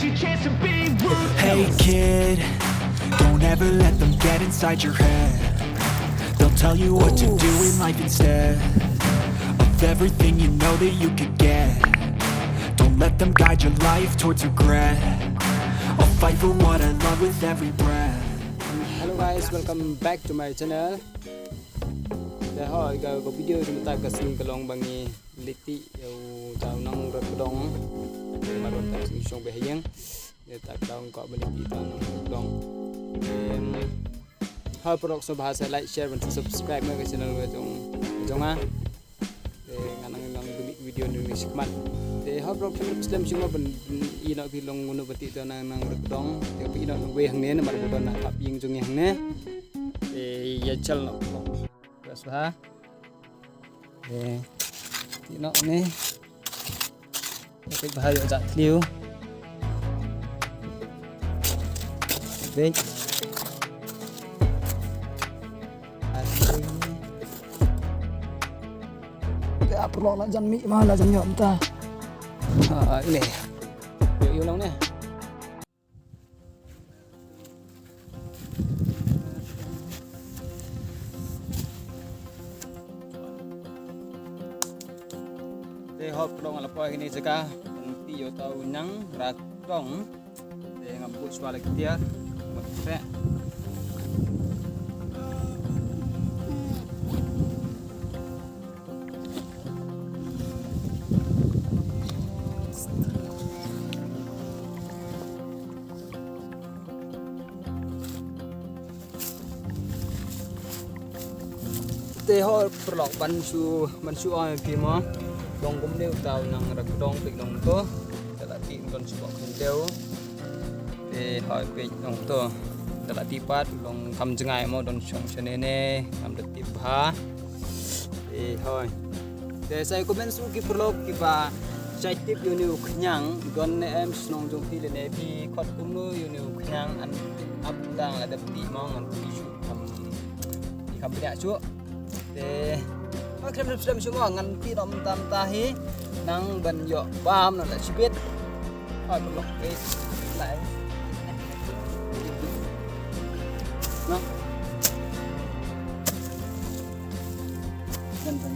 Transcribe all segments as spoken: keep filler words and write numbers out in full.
Hey kid, don't ever let them get inside your head. They'll tell you what to do in life instead of everything you know that you could get. Don't let them guide your life towards regret. I'll fight for what I love with every breath. Hello guys, welcome back to my channel. Te hoi ka, ka video jong mynta ka sngi ka long ba ngi leit tih ïa uta u nang rakdong. Te mar wan tang sngi shong beh ïeng. Te ta ka dang ko ba leit tih uta u nang rakdong. Em, hoi paralok sngewbha sa like, share bad subscribe ma ka channel ka jong, jong nga. Te ngan nang nang bini video ni ni shikmat. Te hoi paralok khlem slem shim ban ïoh phi long ngunu ba tih uta u nang, nang rakdong. Te phi ïoh nang wei hangne namar ba don na hap ïing jong ngi hangne. Te ïa chal noh. Bas bha. Eh, ti nok ni. Tik bha ïoh jak tliu. Bek. Ka paralok la jan mih ma la jan ïoh mynta. Ah, ah, ini. Ïoh, ïoh long ni. Te hop dong la poi kini jaka. Ti yo tau nang rak dong. Te ngam buh shuwa la ki tiar. Ngam buh shuwa. Te hoi paralok ban shu, ban shu ong ïa phi mo. Long kumne uta u nang rak dong phi long to. Te la tih don shu bok khyndew. Te hoi phi long to. Te la tih pat long kham jngai mo don shong shane ne. Ngam da tip bha. Te hoi. Te sa ïa comment shuh ki paralok kiba shait tip ïa une u khñiang, don ne em shnong jong phi lane phi khot kumno ïa une u khñiang, an ap dang la dep tih mo ngan phi shu kham, phi kham bniah shuh. Te ma khlem slem shuh mo ngan tih noh mynta mynta hi nang ban ïoh bam noh la shibit. Hoi, paralok, eh, lai. Noh. Kan, kan.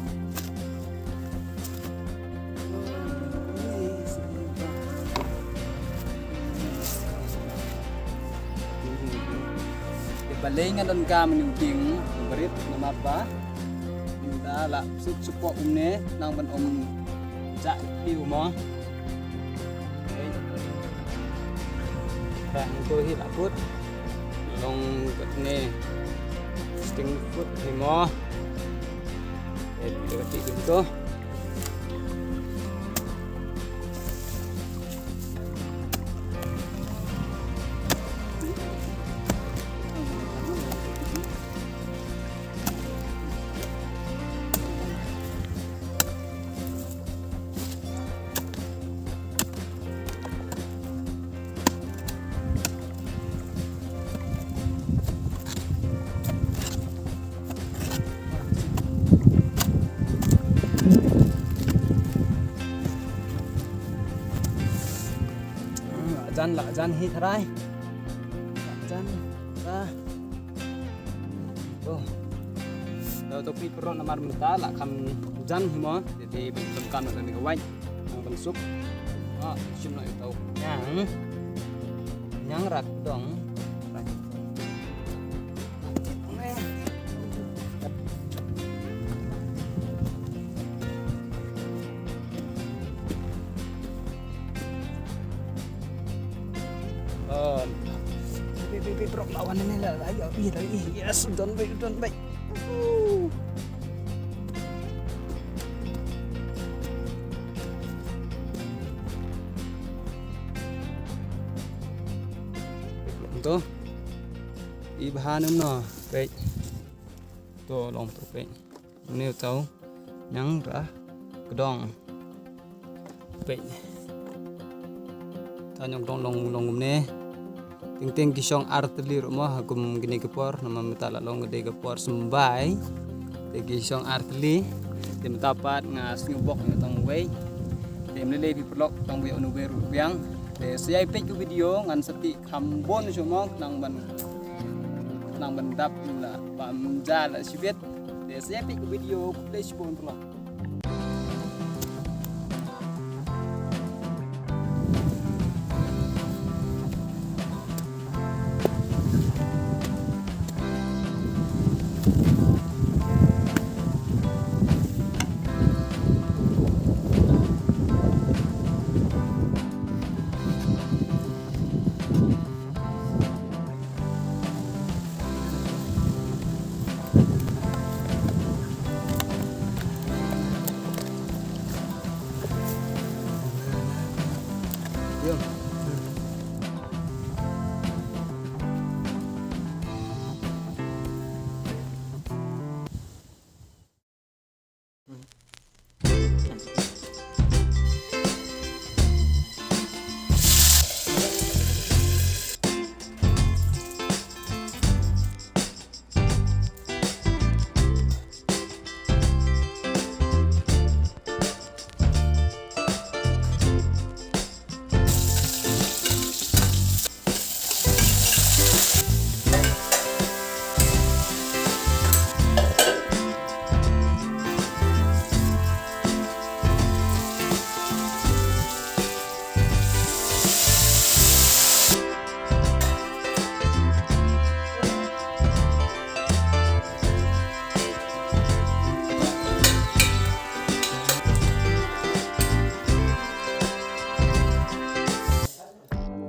Te balei nga donkam ïa une u dieng barit namar ba ynda la suk suk pok kumne nang ban ym jah ïa u mo. Rah hangto hi la put. Long katne sting put hi mo. Eh, te ka ti dum to. Jan la jan hi tharai. Jan la. To. Daw to phi paralok namar mynta la kham jan hi mo. Te te phi donkam na ka wait. Nang ban suk. Ah, shim noh ïa uta u khñiang. Khñiang rak dong. Oh. Pi, pi, pi, paralok la wan ne la, la, ïa, ïa, ïa, yes, don beit, don beit. Woohoo. To. I bha nym no, peit. To long to peit. Une uta u nang ra kdong. Peit. Ta nyong dong long long kumne. Teng teng ki shong ar tylli ruh mo ha kum kine ki por namar mynta la long ka dei ka por symbai. Te ki shong ar tylli. Te mynta pat nga sngew bok ïa tang wei. Te ym lei lei phi paralok tang wei unu wei ruh biang. Te sa ïai peit ka video, ngan sa tih kham bun shuh mo, khnang ban, khnang ban dap la bam ja la shibit. Te sa ïai peit ka video, khublei shibun paralok.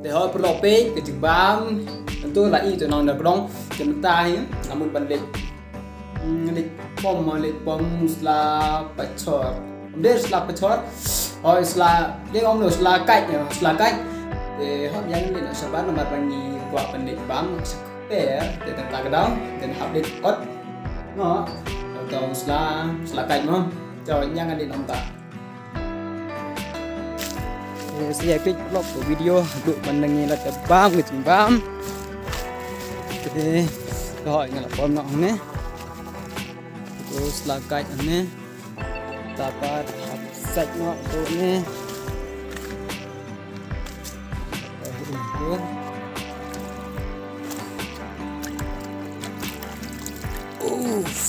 Te hoi paralok, peit ka jingbam. Nangtu la i tu nang da kdong. Te mynta hi nga mut ban leit, mm, leit pom, leit pom sla pachor. Ym dei sla pachor. Hoi sla, dei ong no sla kait, sla kait. Te hoi ïa ngi leit noh shabar namar ba ngi kwah ban leit bam sha kper. Te tang ta ka daw, te hap leit ot. Ngo. Tang sla, sla kait mo. Te ïa ngan leit noh mynta. Te sa ïai peit paralok ka video haduh ban nang ïa la te bam ka jingbam. Te hoi nga la pom noh hangne. Te sla kait hangne. Te pat hap sait noh tu ne. Uff.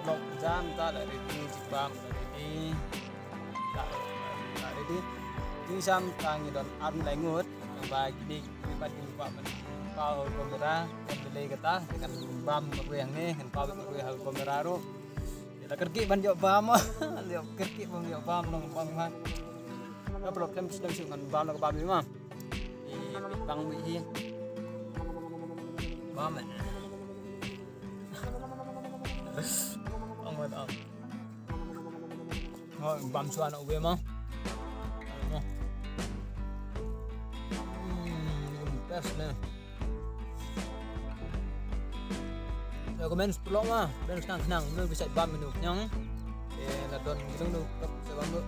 Vlog jam ta la ready, jingbam la ready. Ta, ta ready. Jingsam ta ngi don ar lai ngut. Nang ba kine ki pat ki kwah ban paw kamera, kan delay kata, kan bam marwei hangne, kan paw marwei ha kamera ruh. Ïa la kyrkieh ban ïoh bam, ïa la kyrkieh ban ïoh bam long bam ha. Ka paralok, khlem sdang shuh ngan bam la ka bam ïa ma. Ïa peit bang beit hi. Bam eh. Bam eh, bam. Oh, bam shuwa na uwe ma. Hmm, best ne. Recommend paralok ma, ben khnang khnang, menu bisa bam menu khnang. Eh, na don menu nu kap sa bam lu.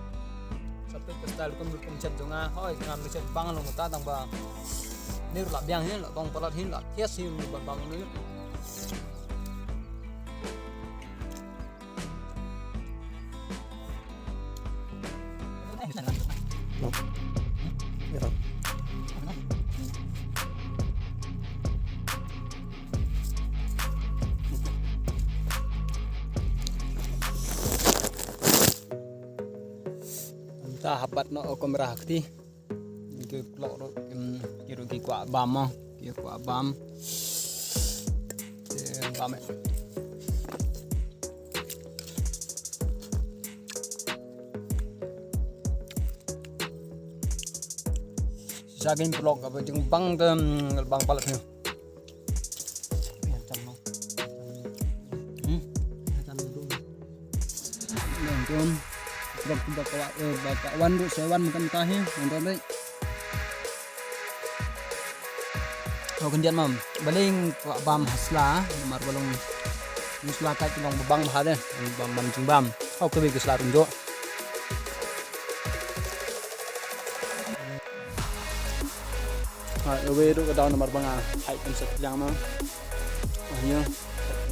Sa peit ka style kum kum chet jong nga. Hoi, ngam chet bang long ta tang ba. Ni la biang hin, la tong palat hin, la thias hin, bam bam ni. Mynta hap bat noh kamera ha kti. Ki paralok ruh, em, ki ruh ki kwah bam mo, ki kwah bam. Te bam eh. Shisha ki paralok kaba jingbang te, em, bang palat ni. Hmm. Nonton. Sebab tu baka wa-, eh, baka wan tu, saya wan makan tahi, nonton deh. Hau khyndiat mam. Balei nga bam ha sla, namar ba long sla kait long ba bang bha de, bam bam jingbam. Hau kawei ka sla ruh njo. Ha, kawei ruh ka daw namar ba nga hai kan sat jang ma. Ah, ïa.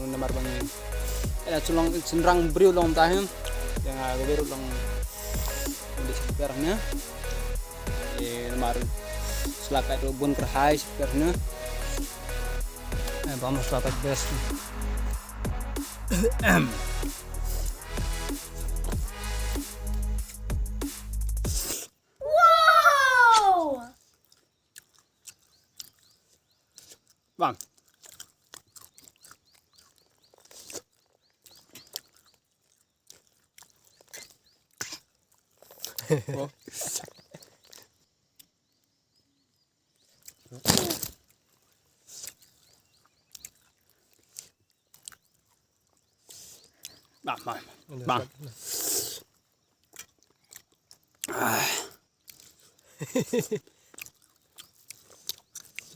Namar ba nga. Eh, shlong, shynrang briew long ta hin. Ïa nga kawei ruh long. Di sper ne. Eh, namar sla kait ruh bun kyrhai sper ne. Eh, bam sla kait best. Wow! Bang. Oh. Bang, bang. Bang. Ah.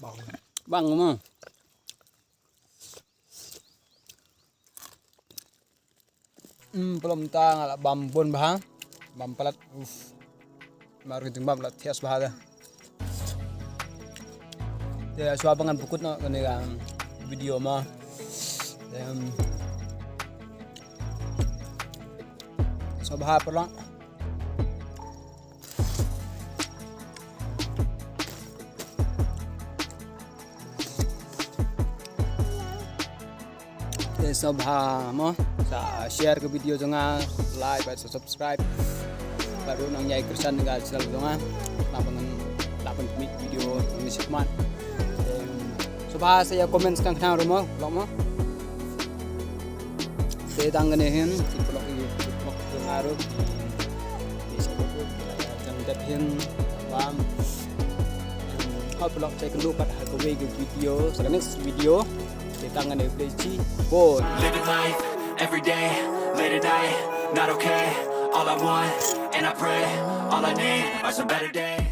Bang. Bang mo. Hmm, pelom ta nga la bam bun bha. Bam palat. Uf. Mar ka jingbam la thias bha da. Te shuwa ba ngan pynkut noh kane ka video ma. Em, shuwa bha paralok. Te sngewbha mo sa share ka video jong nga, like bad sa subscribe. Bad ruh nang ïai kyrshan ka channel jong nga. Lah ban, lah ban pynmih video nang ni shikmat. Te sngewbha sa ïa comment skang khnang ruh mo, paralok mo. Te tang kane hin, ki paralok, ki paralok jong nga ruh, ki, ki support ruh, ki la jan dep hin, bam. Hoi paralok, sa ïakynduh pat ha kawei ka video, sa ka next video. Te tang kane, Blei chi bun. Living life every day, late at night, not okay. All I want, and I pray, all I need are some better days.